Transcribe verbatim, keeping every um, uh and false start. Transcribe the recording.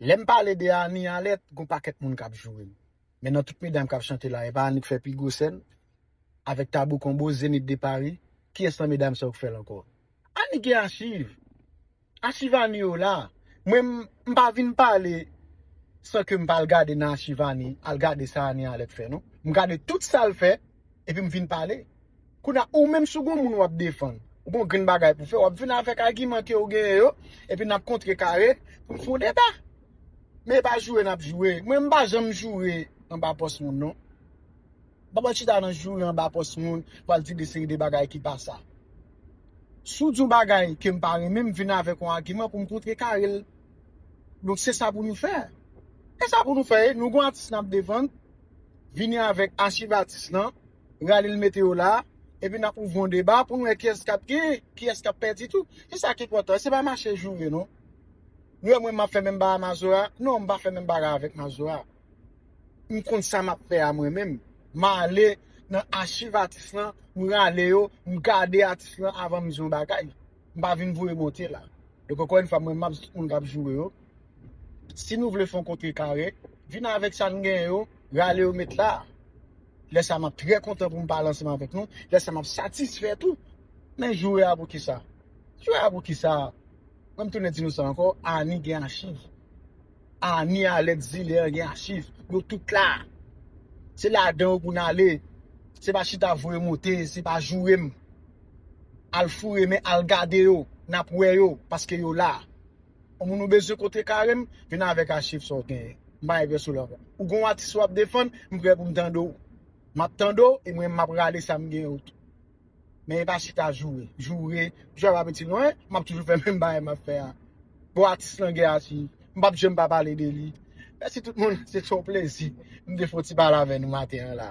Lè m pale de Annie Alerte, gon pakèt moun k ap joure m. Men nan tout medam k ap chante la, e pa Annie k fè pi gwo sèn? Avèk Tabou Combo, Zenith de Paris, kiyès nan medam sa yo k fè l ankò? Annie gen achiv. Achiv Annie yo la. Mwen, m, m pa vin pale san ke m pa al gade nan achiv Annie, al gade sa Annie Alerte fè, non. M gade tout sa l fè, epi m vin pale. Kounye a, ou menm si w gon moun w ap defann, ou gon grenn bagay pou fè, w ap vin avèk agiman ke w genyen yo, epi n ap kontre kare pou n fè yon deba. Men e pa joure n ap joure. Mwen, m pa janm joure anba pòs moun, non. M pa pral chita nan joure anba pòs moun, pral di de seri de bagay ki pa sa. Si w di yon bagay ke m pa renmen, m vin avèk yon agiman pou m kontre kare l. Donk, se sa pou nou fè. Se sa pou nou fè, e nou gon atis n ap defann, vini avèk achiv atis lan, rale l mete yo la, epi n ap ouvri yon deba pou n wè kiyès k ap genyen, kiyès k ap pèdi tou. Se sa ki enpòtan, se pa mache joure, non. Nou wè mwen m ap fè menm bagay a Mazora? Non, m pa fè menm bagay avèk Mazora. M konn sa m ap fè a mwen menm. M ale nan achiv atis lan, m rale yo, m gade atis lan avan m di yon bagay. M pa vin voye monte la. Donk, ankò yon fwa, mwen, m ap di tout moun k ap joure yo, si nou vle fè yon kontre kare, vin avèk sa n genyen yo, rale yo met la. Lè sa, m ap trè kontan pou m pale ansanm avèk nou. Lè sa, m ap satisfè tou. Men joure a pou kisa? Joure a pou kisa? Mwen, m tounen di nou sa ankò, Annie gen achiv. Annie Alerte, Zile an gen achiv. Yo tout la. Se ladan yo pou n ale. Se pa chita voye monte, se pa joure m. Al foure men, al gade yo. N ap wè yo, paske yo la. Yon moun ou bezwen kontre kare m, vin avèk achiv sa w genyen. M pa gen pèsonèl ankò. Ou gon atis w ap defann, m prè pou m tande w. M ap tande w, e mwen, m ap rale sa m genyen yo tou. Men e pa chita joure. Joure, joure pa piti non, en. M ap toujou fè menm bagay m ap fè a. Bon, atis lan gen achiv. M p ap janm pa pale de li. Mèsi tout moun, se t yon plezi. M te fè yon ti pale avè nou maten an la.